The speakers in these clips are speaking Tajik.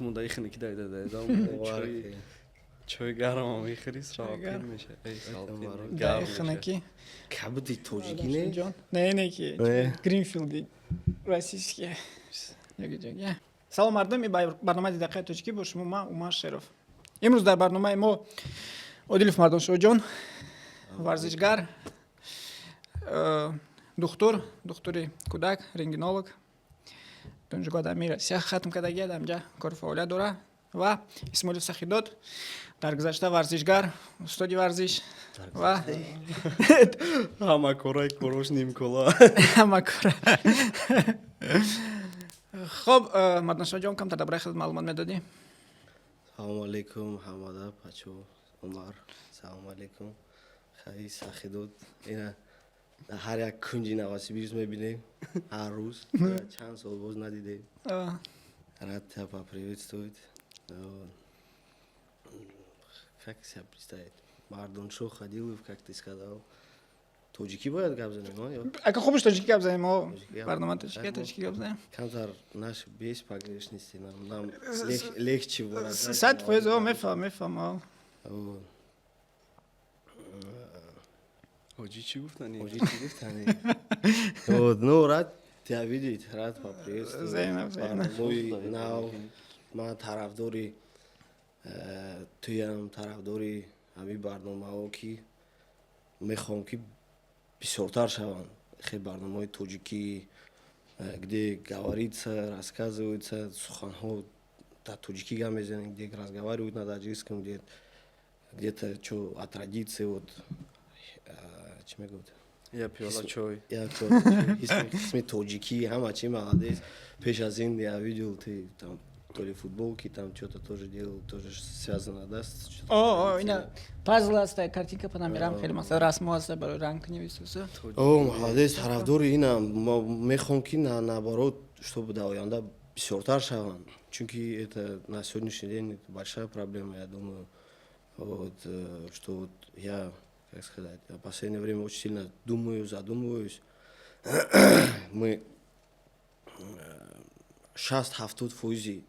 Хмон да ихне ки дай дай дай чой, чой гарм мехӯри, салқин меша. Эй, салқин гарм меша. Ки кабуди тоҷикӣ не? Не, ки гринфилди российский. Салом, мардум, барномаи «Дақиқаи тоҷикӣ», бо шумо ман, Умар Шеров. Имрӯз дар барномаи мо Одилов Мардоншоҳҷон, варзишгар, духтур, духтури кӯдак, рентгенолог, донишгоҳ дар Россия хатм кардагия, дар инҷа кору фаъолият дорад, ва Исмоилов Сахидод, дар гузашта варзишгар, устоди варзиш ва Ҳама кораи корош нимкола. Ҳама кора. Хоб, Мардоншоҳ ҷон, камтар дар бораи худат маълумот медодӣ? Салому алейкум, ҳамада пачо, Умар, салому алейкум. Хай, Сахидод ина ҳар як кунҷи Новосибирск мебинем ҳар рӯз, чанд сол боз надидем. Рад тебя поприветствовать. Как себя представить? Мардоншоҳ Ходилов, как ты сказал. Тоҷикӣ бояд гап занем? Ака, хубш тоҷикӣ гап занем, барнома тоҷикӣ, тоҷикӣ гап занем. Камтар наш без погрешности, нам легче. 100%, мефаҳм, мефаҳм. Вот. Ҳоҷӣ чӣ гуфтани? Ҳоҷӣ чӣ гуфтани? Вот, ну, рад тебя видеть, рад поприветствовать. Взаимно, взаимно. Барномаи нав, ман тарафдори туям, тарафдори ҳамин барномаҳо, ки мехоҳам, ки бисёртар шаванд хел барномаҳои тоҷикӣ, где говорится, рассказывается, суханҳо дар тоҷикӣ гап мезанем, где разговаривают на таджикском, где где-то чё о традиции, вот чӣ мегӯяд? Я пиёла чой. Я қисми тоҷикӣ, ҳама чи, молодец. Пеш аз ин я видел, ты там то ли футболки, там что-то тоже делал, тоже связано, да? О, ина пазл аст, картинка по номерам, хеле масалан расмо аст барои рангнависусу. О, молодец, тарафдори ина мехоҳам, ки наоборот, чтобы дар оянда бисёртар шаванд, чунки это на сегодняшний день большая проблема, я думаю, вот, что вот я, как сказать, в последнее время очень сильно думаю, задумываюсь. Мы 60-70 фоизи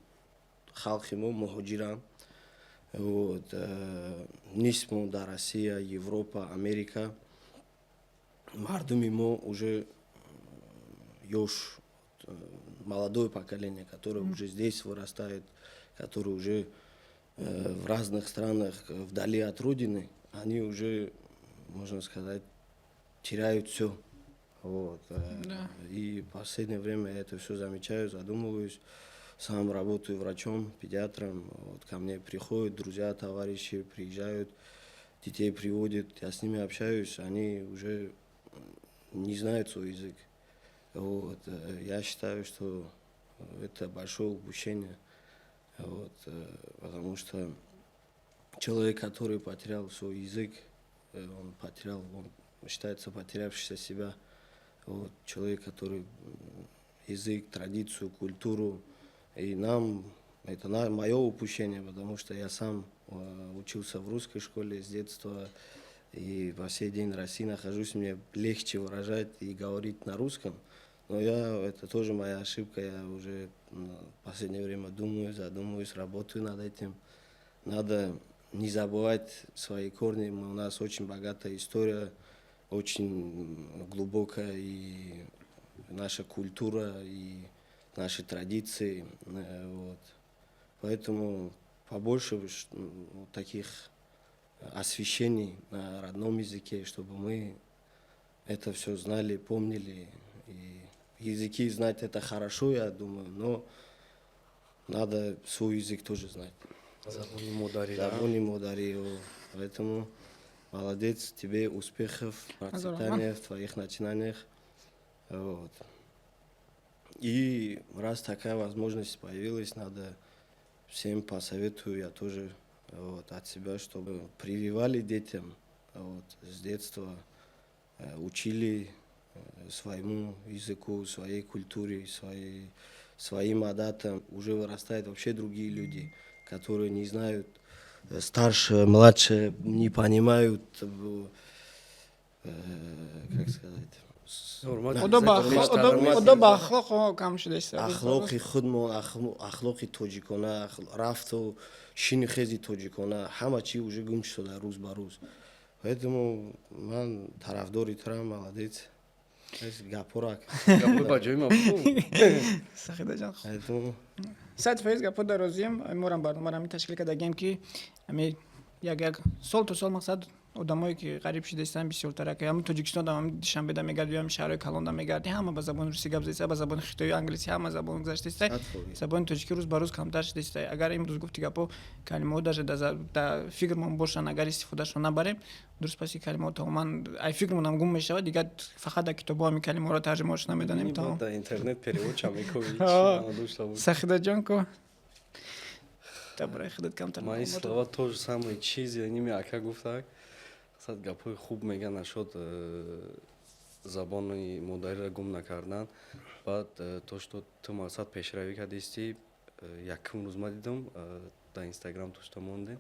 халқи мо муҳоҷиранд, вот, нисф мо дар Россия, Европа, Америка. Мардуми мо уже ёш, молодое поколение, которое уже здесь вырастает, которое уже в разных странах, вдали от родины, они уже, можно сказать, теряют все. Вот. Да. И в последнее время я это все замечаю, задумываюсь. Сам работаю врачом, педиатром. Вот ко мне приходят друзья, товарищи, приезжают, детей приводят, я с ними общаюсь, они уже не знают свой язык. Вот. Я считаю, что это большое упущение. Вот. Потому что человек, который потерял свой язык, он потерял, он считается потерявшийся себя. Вот. Человек, который язык, традицию, культуру, и нам, это мое упущение, потому что я сам учился в русской школе с детства, и по сей день в России нахожусь, мне легче выражать и говорить на русском. Но я, это тоже моя ошибка, я уже в последнее время думаю, задумываюсь, работаю над этим. Надо не забывать свои корни. У нас очень богатая история, очень глубокая и наша культура, и наши традиции. Вот. Поэтому побольше таких освещений на родном языке, чтобы мы это все знали, помнили. И языки знать — это хорошо, я думаю, но надо свой язык тоже знать. Забони модарӣ. Забони модарӣ. Поэтому молодец, тебе успехов, процветания в твоих начинаниях. Вот. И раз такая возможность появилась, надо всем посоветую, я тоже, вот, от себя, чтобы прививали детям, вот, с детства, учили своему языку, своей культуре, своим адатам. Уже вырастают вообще другие люди, которые не знают старше, младше, не понимают, как сказать. Одоб ахлоқ кам шудааст. Ахлоқи худмон, ахлоқи тоҷикона, рафту шини хези тоҷикона, ҳама чи уже гум шуда рӯз ба рӯз. Поэтому ман тарафдори турам, молодец. Гапорак. Ба ҷои ма. Сахидаҷон, 100% гапо дарозием. Морам барномаро ҳамин ташкил кардагием, ки ами як як сол то сол, мақсад, одамое ки ғариб шудаистанд бисёртар. Ҳамин Тоҷикистон, ҳамин Душанбеда мегардӣ, ҳамин шаҳрҳои калонда мегардӣ, ҳама ба забони русӣ гап заиста, ба забони хитоӣ, англисӣ, ҳама забон гузаштаиста. Забони тоҷикӣ рӯз ба рӯз камтар шудаиста. Агар имрӯз гуфти гапо, калимаҳо даже да фикрмон бошанд, агар истифодашон набарем дуруст, паси калимаҳо тамоман ай фикрмонам гум мешавад. Дигар фақат дар китобҳо ҳамин калимаҳоро тарҷумаҳош намедонем, тамом. Дар интернет перевод ча мекунӣ. Сахидаҷон, ко дар бораи худат камтар. Мои слова тоже самые чизи, ними ака гуфтак. Сад гапҳои хуб меган нашуд, забони модариро гум накардан. Баъд то что ту, мақсад, пешравӣ кардисти. Якум рӯз ма дидам дар Инстаграм, то что мондем,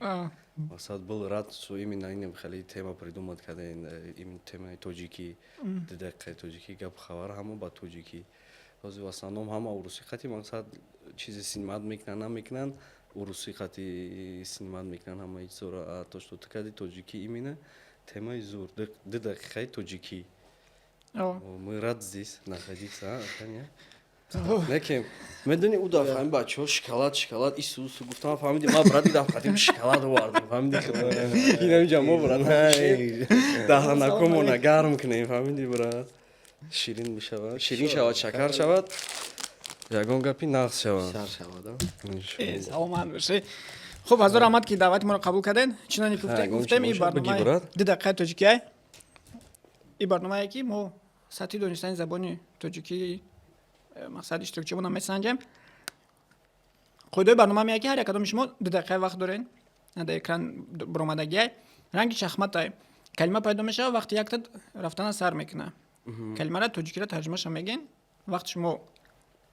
мақсад, был рад, что именно инем хеле тема придумать кардем, именно темаи тоҷикӣ, 2 дақиқаи тоҷикӣ, гап хабар ҳама ба тоҷикӣ. Ҳозир в основном ҳама урусӣ қати, мақсад, чизе снимать мекунанд, намекунанд, урусӣ қати снимать мекунанд ҳамаи чизоро. То что ту кардӣ тоҷикӣ, именно темаи зур, 2 дақиқаи тоҷикӣ. Мы рад здесь находиться. Неки медони, ӯ дафъа ҳамин бачаҳо шоколад, шоколад, ису усу гуфтам, фаҳмиди, ма брат дафъа қатим шоколад овардам, фаҳмиди, инамиҷа мо, брат, даҳанакомона гарм кунем, фаҳмиди, брат, ширин мешавад, ширин шавад, шакар шавад, ягон гапи нағз шавад. Саломат бошӣ. Хуб, ҳазор раҳмат, ки даъвати моро қабул кардем. Чуноне ки гуфтем, ин барномаи 2 дақиқаи тоҷикия, ин барномае ки мо сатҳи донистани забони тоҷикӣ, мақсад, иштирокчиёна месанҷем. Қоидаи барнома меяд, ки ҳар як кадоми шумо 2 дақиқа вақт дорен. Дар экран баромадагиай, ранги шахматай калима пайдо мешавад. Вақти якта рафтана сар мекунад, калимара тоҷикиро тарҷумаша мегӯен. Вақти шумо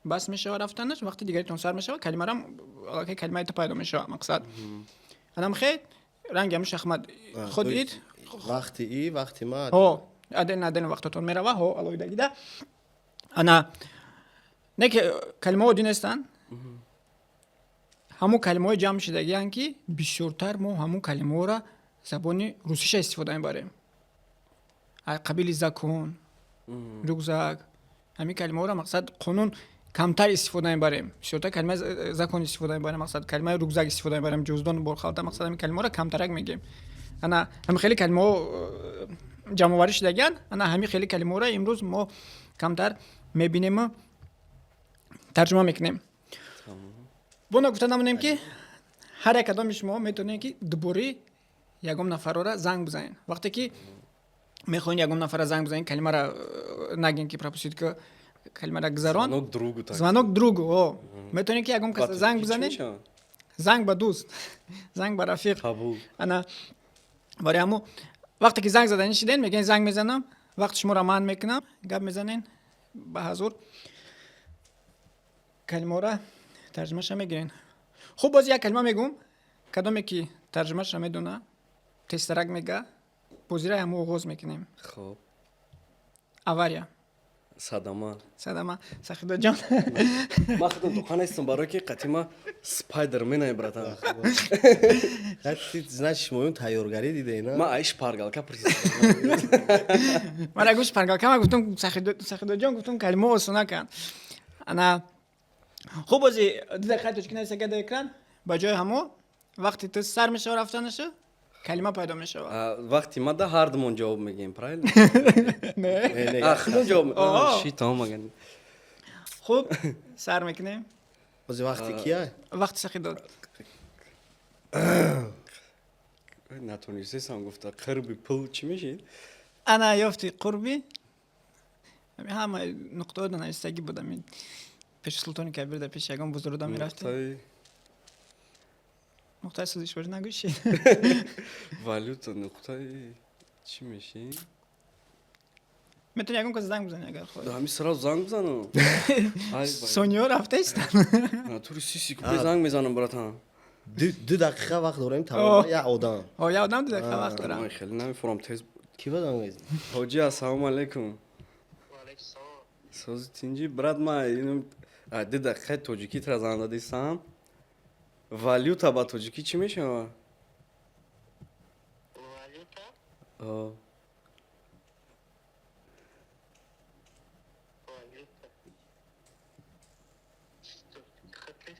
бас мешавад рафтанаш, вақти дигаритон сар мешавад, калимарам аллакай калимаи пайдо мешавад. Мақсад, анам хе ранги ҳамн шахмат худ ид. Вақти и вақти ма. Ҳо, адел адел вақтотон мерава, ҳо, алоҳидагида. Ана не ки калимаҳо оддӣ нестанд, ҳамун калимаҳои ҷамъ шудагианд, ки бисёртар мо ҳамун калимаҳоро забони русиша истифода мебарем, қабили закон, рюкзак, ҳамин калимаҳоро, мақсад, қонун камтар истифода мебарем, бисёртар калимаи закон истифода мебарем, мақсад, калимаи рюкзак истифода мебарем, ҷуздон, борхалта, мақсад, ҳамин калимаҳоро камтарак мегӯем. Ана ҳамин хеле калимаҳо ҷамъоварӣ шудагианд. Ана ҳамин хеле калимаҳоро имрӯз мо камтар мебинему тарҷума мекунем. Бо нагуфта намонем, ки ҳар як кадоми шумо метавонед, ки дуборӣ ягон нафарора занг бизанед. Вақте ки мехоҳед ягон нафара занг бизанед, калимара нагем, ки пропустить ки, калимара гузарон. Звонок другу. Звонок другу. О, метавонед, ки ягон кас занг бизанед, занг ба дӯст, занг ба рафиқ. Ана барои ҳамо вақте ки занг заданӣ шиден, мегӯен: «Занг мезанам», вақти шуморо манъ мекунам, гап мезанен ба ҳазур, калимаҳоро тарҷумаша мегирен. Хуб, боз як калима мегӯм, кадоме ки тарҷумаша медона, тезтарак мега, бозира ҳамо оғоз мекунем. Хоб. Авария. Садама. Садама. Сахидоҷон. Ман худам тоқа нестам, барое ки қатима Спайдерменай, братан. Значит, моюн тайёргарӣ дидей, на? Ман ай шпаргалка. Ман ягон шпаргалка ма гуфтам, Сахидоҷон, гуфтам, калима осона кан. Ана хуб, бози 2 дақиқа тоҷикӣ нависага дар экран. Ба ҷои ҳамо вақти ту сар мешава рафтанаша, калима пайдо мешавад. Вақти мада ҳардумон ҷавоб мегӯем, правильно? Не. Худам ҷавоб ши, тамом аган. Хуб, сар мекунем. Бози вақти кия? Вақти Сахидод. Натонистесам гуфта, қирби пул чӣ мешид? Ана ёфти, қурби ҳама нуқтаҳо навистагӣ буд, ами пеши Султони Кабир да, пеши ягон бузургда мерафтем. Нуқтаи сӯзишворӣ нагӯши. Валюта, нуқтаи чӣ мешӣ? Метавони ягон кас занг бизани, агар хоҳӣ. Ҳами сразу занг бизанам? Сониё рафтаистан. Натури 30 секунда занг мезанам, братан. 2 дақиқа вақт дорем, тамом, як одам. О, як одам 2 дақиқа вақт дорам. Хеле намефурам тез. Ки ба занг мезанӣ? Ҳоҷи, ассалому алайкум. Сози, тинҷи, брат. Ма 2 дақиқаи тоҷикӣ тра занг задистам. Валюта ба тоҷикӣ чӣ мешавад? Валюта? О. Валюта. Хати.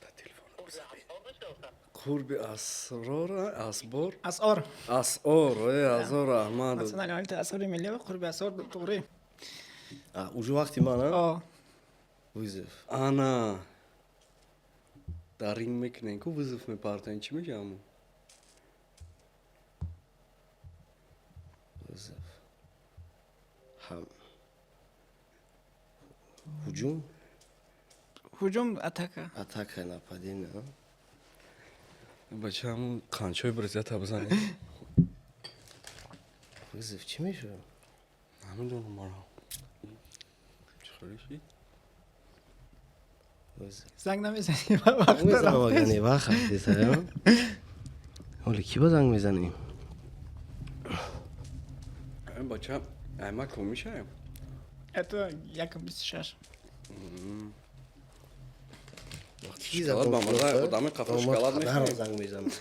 Та телефон. Қурби асрор мешавад? Қурби асрора, асбор. Асъор. Асъор, азор раҳмат. Национальная валюта, асъори миллӣ ва қурби асъор, туғри. А, уже вақти ман, а? О. Вызов. Ана, дар ринг мекунем ку, вызов мепартоем, чӣ мешавам? Вызов. Ҳам. Ҳуҷум? Ҳуҷум, атака. Атака, нападение, а? Бача, ҳамун қанчои бирзията бизанем. Вызов чӣ мешавад? Намедонам, мара чӣ хеле шид. Вызов. Занг намезанӣ? Вақт Мезанам. рафтест. Агане вақт рафтест, а? Ҳоле кӣ ба занг мезанем? Бача, айма комишаем. Это яком 26. Ки Шоколад ба маза, забоншинос? одами қафо Ман шоколад падарам мехӯрем. занг мезанам.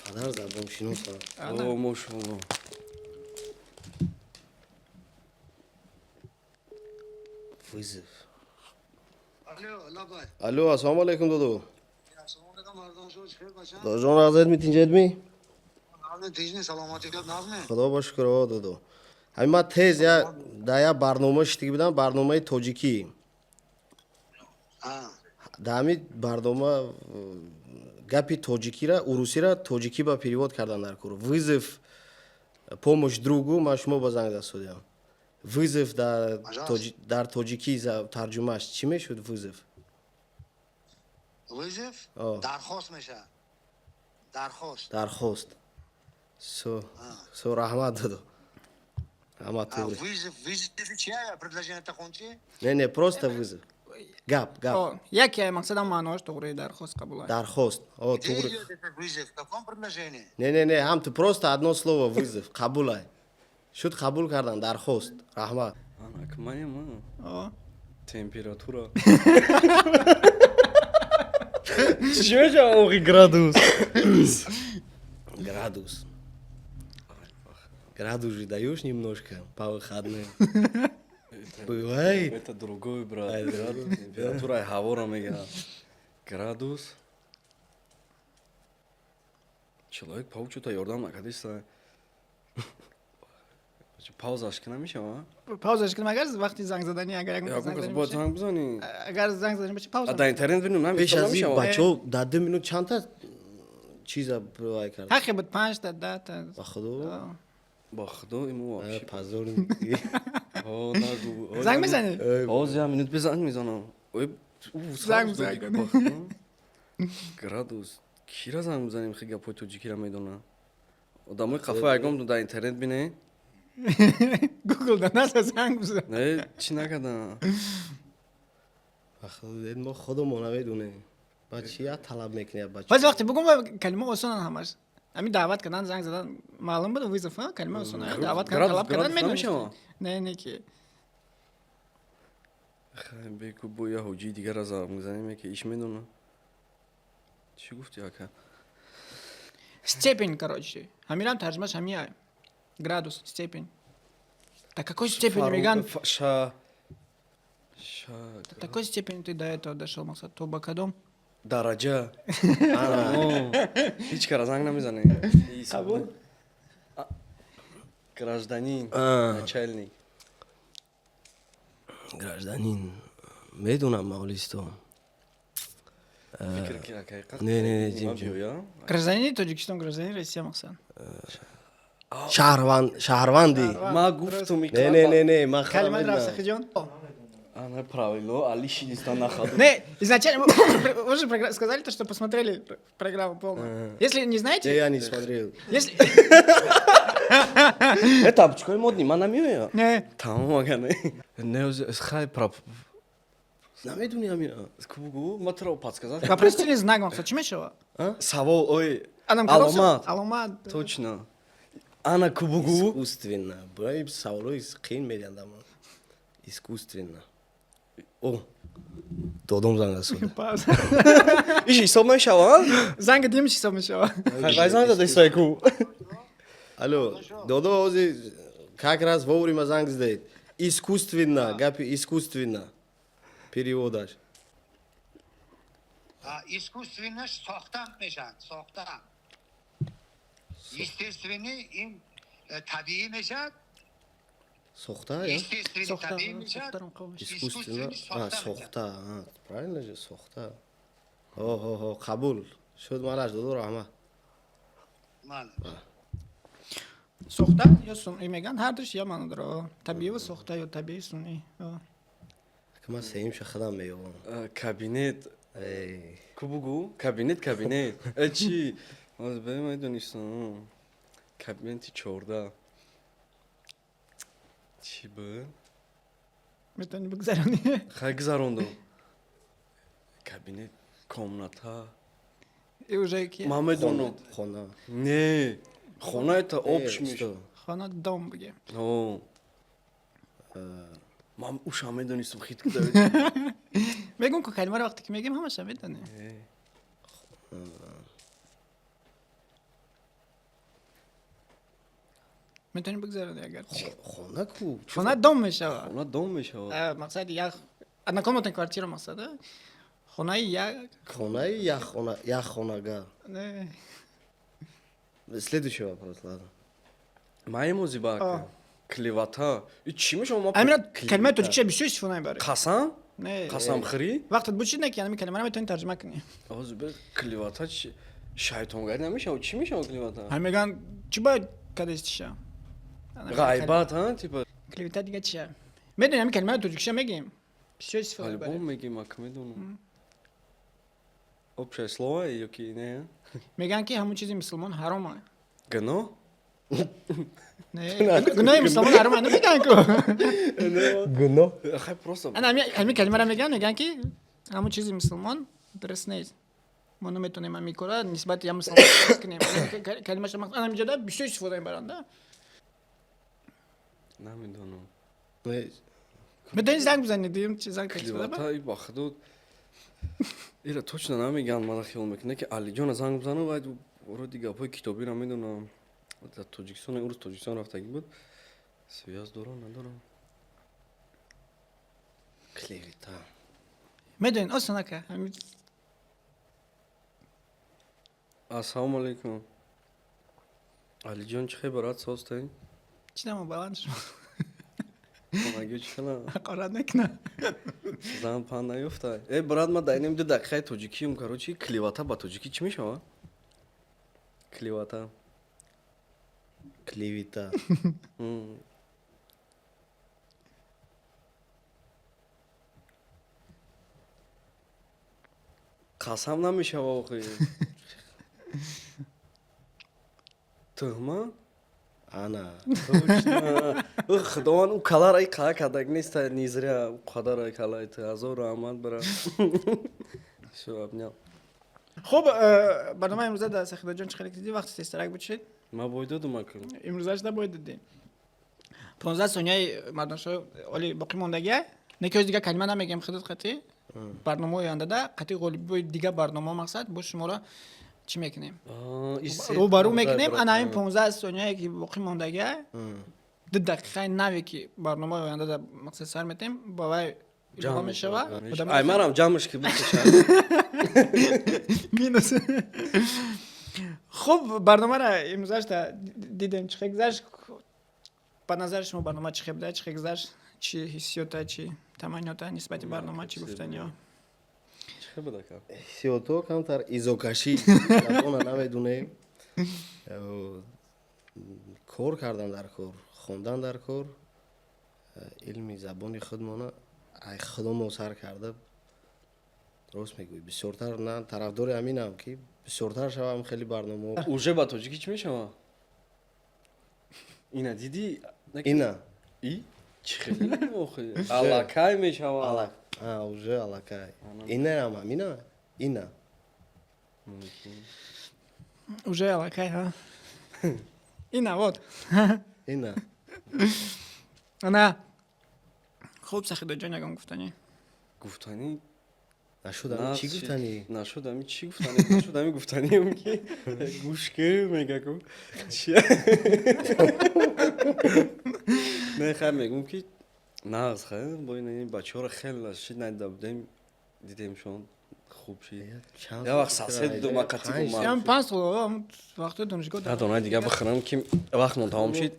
Падар забоншинос. О, мошалло. Вызов. Алло, лабай. Алло, ассалому алайкум, додо. Ассалому алайкум, мардон, шумо чӣ хел, бача? Додоҷон, разед митинҷедми? Нағзме, тинҷми, саломатӣ, гап нағзме? Худо ба шукр, о додо. Ҳамин ман тез я дар як барнома шитагӣ будам, барномаи тоҷикӣ. А, Дар ҳамин барнома гапи тоҷикира, урусира тоҷикӣ ба перевод кардан дар кор. Вызов, помощь другу, ман шумо ба занг застодиам. Вызов дар Пожалуйста. Дар тоҷикӣ тарҷумааш чӣ мешуд, вызов? Вызов? О. Дархост мешавад. Дархост. Дархост. Со, раҳмат, додо. Раҳмат. А, Туғри. вызов, вызов чия? Предложение тахончи? Не, не, просто вызов. Гап, гап. О, яке мақсадам маъноаш туғри, дархост қабул аст. Дархост. О, Где туғри. идет этот вызов? В каком предложении? Не, не, не, ҳам ту просто одно слово вызов. Қабулай. Шуд қабул кардан, дархост. Раҳмат. Ана кмаем. О. Температура чӣ мешавад оғи, градус? Градус. Градус же даешь немножко по выходным. Бывает. Это другой, брат. А, это Градус температураи ҳаворо мегирад, градус человек паук чута ёрдам накардиста, паузаш ки намешава. Паузаш кунам, агар вақти занг заданӣ, агар як Ягон занг кас заданӣ бояд боша. занг бизанӣ. Агар занг заданӣ боша, пауза. А дар интернет бинем. Пеш аз ин намешава. бачаҳо дар 2 минут чандта чиза вай кард? Ҳақе буд, панҷта, 10та. Ба худо. Ба худо, имо вообще. Позор. О, нагу. Занг мезанӣ? Ҳозир як минут бизанг мезанам. Ой, Занг сабз додӣ, бизан. ба худо. Градус кира занг мезанем, хи гапҳои тоҷикиро медонам, одамои қафо ягон дар интернет бине. Гугл да наса, занг бизан. Не, чӣ накардам. Ба худо, дед, мо худамон намедонем. Ба чи я талаб мекунӣ, бача? Баъзе вақте бугум, калима осонан ҳамаш. Ҳамин даъват кардан, занг задан маълум буд, вызов, а? Калима осона. Даъват кардан, Градус- талаб кардан градус намешава? медонистем. Не, не ки. Хай, беку, бо я ҳоҷии дигара занг мезанем, ки иш медона. Чӣ гуфти, ака? Степень, короче. Ҳаминам тарҷумаш ҳамия. Градус, степень. До какой степени меган? Ша ша. До такой степени ты до этого дошел, мақсад, то ба кадом? Дараҷа. О, ҳеҷ кара занг намезанем. Қабул? Гражданин. А. Начальник. Гражданин. Медонам, мавлисто. Фикр ки, ака. Не, не, не, ҷим, ҷим. Биёя. Гражданини Тоҷикистон, гражданини Россия, мақсад. Шаҳрванд, шаҳрванди. Ма гуфтум. Не, не, не, не, ман худам Калима медонам. Рафсахиҷон. Ана правило, али шидистан нахаду. Не, изначально вы же сказали то, что посмотрели программу полную. Если не знаете, Не, я не смотрел. если Э, тапчикои модни ман намеоя. Не, Тамом, ага, не. Не, хай прап. Намедонӣ ҳамина? Кугу, ма туро подсказать. Вопросительный знак, мақсад, чӣ мешава? Савол, ой. Анам Аломат. Аломат. Точно. Ана ку бугу. Искусственно. Бураи саволои қиин медиҳанд ама. Искусственно. О, додом занг расода. Пауза. Иш ҳисоб мешавад? Занг димш ҳисоб мешавад. Вай занг зада истое ку. Алло, додо, ози как раз вовремя занг задаед. Искусственно, гапи искусственно. Перевод аш. Искусственно сохта мешавад, сохта. Естественный ин табиӣ мешавад. Сохта, я? Естественный Сохта, табиӣ мешавад. сохтарам қабул мешавад. Искусственно, Искусственно а, сохта. Сохта, а, правильно же, сохта. Ҳо, ҳо, ҳо, қабул. Шуд, малаш, додо, раҳмат. Мала. Сохта ё сунъӣ мегӯянд, ҳардуш я маъно дорад. Табиӣ сохта ё табиӣ сунъӣ. Ки ман сеюмша худам меёбам. Кабинет. Эй. Ку бугу? Кабинет, кабинет. Э чи? Оз бе медонистам. Кабинети 14. Чӣ буд? Метавонӣ бигзаронӣ. Хай гузарондум. Кабинет, комната. И уже ки Ман медонам. Хона. Не. Хона это общ Э, меш. что? Хона, дом бигем. О. Ман уша медонистам хит куда. Мегӯм ку калимаро вақте ки мегем, ҳамаша медонем. Метавонӣ бигзаронӣ агар. Хона ку? Хона дом мешавад. Хона дом мешавад. Мақсад як однокомнатная квартира, мақсад хонаи як. Хонаи як хона, як хонага. Не. Следующий вопрос, ладно. Маемози ба А. клевета. И чӣ мешавад? Ма Амира калимаи тоҷикиша бисёр истифода мебарем. Қасам? Не. Қасамхӯрӣ? Вақтат буд чӣ не ки ҳамин калимаро метавонӣ тарҷума кунӣ. Ҳозир бе клевета чи шайтонгарӣ намешавад? Чӣ мешавад клевета? Ҳам мегӯянд чӣ бояд кадестиша. Ғайбат, ҳа, типа. Клевета дига чия? Медонӣ, ҳамин калимаро тоҷикиша мегӯем. Бисёр истифода По-любому мебарем. мегем, ак медонам. Общее слово ё ки не? Мегӯянд ки ҳамон чизи мусулмон ҳаром аст. Гуноҳ? Не, гуноҳи мусулмон ҳаром аст намегӯянд ку. Гуноҳ? Хай просто. Ана ҳамин калимаро мегӯянд, мегӯянд ки ҳамон чизи мусулмон дуруст нест. Мо наметавонем ҳамин кора нисбати як мусулмон дуруст кунем. Калимаша ана ҳаминҷода бисёр истифода мебаранд, да? Намедонам. Не, Метавонӣ занг бизанӣ, дуюм чи занг истифода бар? Клевета и ба худо ира точно намегӯянд, мана хиёл мекунад ки Алиҷона занг бизанам, вай вроде гапҳои китобиро медонам. Дар Тоҷикистон, имрӯз Тоҷикистон рафтагӣ буд. Связь дорам, надорам. Клевета. Медонед, осон ака. Ҳамин Ассалому алайкум. Алиҷон, чӣ хел, брат, созтен? Чӣ намо баланд шуд? Хонагиё чӣ хела? Ҳақорат накунад. Зан пан наёфта. Э, брат, ман дар инем 2 дақиқаи тоҷикиюм, короче, клевета ба тоҷикӣ чӣ мешавад? Клевета. Клевета. Қасам намешава охи. Туҳмат? Ана. Точно. Ӯ худованд ӯ калара и қаа кадаг неста не зря ӯ қадара калаи ту ҳазор раҳмат, брат. Всё, обнял. Хуб, барномаи имрӯза дар Сахидаҷон чӣ хеле дидӣ, вақти тезтарак бучид. Ман бой додум акун. Имрӯзаш набояд дидем. 15 сонияи мардоншо оли боқӣ мондагия. Не ки ҳоз дига калима намегем, худат қатъи барномаҳои ояндада қатъи ғолибои дига барномаҳо мақсад бо шуморо чӣ мекунем? Рӯбарӯ мекунем. Ана ҳамин 15 сонияе ки боқӣ мондагия, 2 дақиқаи наве ки барномаи ояндада мақсад сар метем, ба вай илова мешава. Ай марам ҷамъш ки бикаша. Минус. Хуб, барномаро имрӯзашта дидем, чӣ хел гузашт. Ба назари шумо барнома чӣ хел буда, чӣ хел гузашт, чӣ ҳиссиёта, чӣ таманниёта нисбати барнома, чӣ гуфтаниё? Чӣ хел буда ка? Ҳиссиёто камтар изокашӣ, забона намедонем. Кор кардан дар кор, хондан дар кор, илми забони худмона ай худомо сар карда. Рост мегӯӣ, бисёртар на тарафдори ҳаминам ки бисёртар шавам хеле барномаҳо. Уже ба тоҷикӣ чӣ мешава? Ина дидӣ? Ина. И чӣ хеле охи? Аллакай мешава. Уже аллакай. Инаам ҳамина? Ина. Уже аллакай, ҳа. Ина, вот. Ина. Ана, хуб, Сахидоҷон, ягон гуфтанӣ? Гуфтанӣ? Нашуд, ами чӣ гуфтанӣ? Нашуд, ами чӣ гуфтанӣ? Нашуд, ами гуфтаниам, ки гӯш ки мега ку чи. Не, хай, мегум, ки нағз, хай, бо ин бачаҳоро хеле шид надида будем, дидемшон, хуб шид. Чанд Я вақт сол сасед шуд, дидум, 5 қатъи сол. Ям 5 сол вақти донишгоҳ. Надонай, дига бихӯрам, ки вақтмон тамом шид.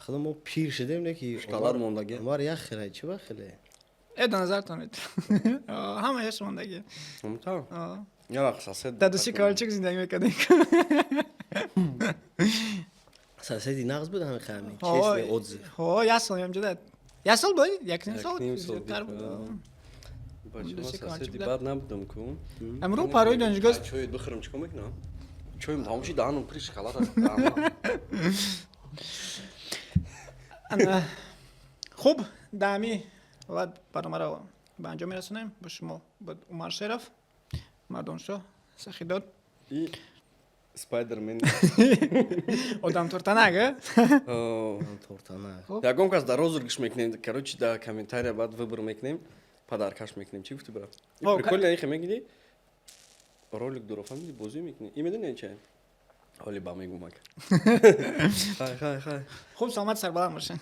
Худо, мо пир шудем, не ки. Шоколад мондагӣ. Умар як хеле, чӣ ба хеле? Э, да назартон ҳама яш мондагӣ. Ҳамта я вақт сасед. Дадуси Ковальчук зиндагӣ мекардем. Соседи нағз буд, ҳами хами честный отзыв. Ҳо, як сол ям ҷуда, як сол буд, як ним сол. Як ним сол. Зиёдтар буд. Бача, ма Дадуси Ковальчук соседи буд. бад набудам ку. Амрӯ парои донишгоҳ. Чой бихӯрам, чикор мекунам? Чоим тамом шид, даҳанам пури шоколад аст. Ана, хуб, даҳами ҳолат барномаро ба анҷом мерасонем. Бо шумо буд Умар Шеров, Мардоншоҳ, Сахидод. И Спайдермен. Одам тортанак, э? Тортана. Ягон кас дар розыгрыш мекунем, короче, да комментария баъд выбор мекунем, подаркаш мекунем. Чӣ гуфти, брат? О, прикольно, ихе мегиди, ролик дуро, фаҳмиди, бозӣ мекунӣ. И медони ча, ҳоли ба мегумак. Хай, хай, хай. Хуб, саломат, сарбаланд бошед.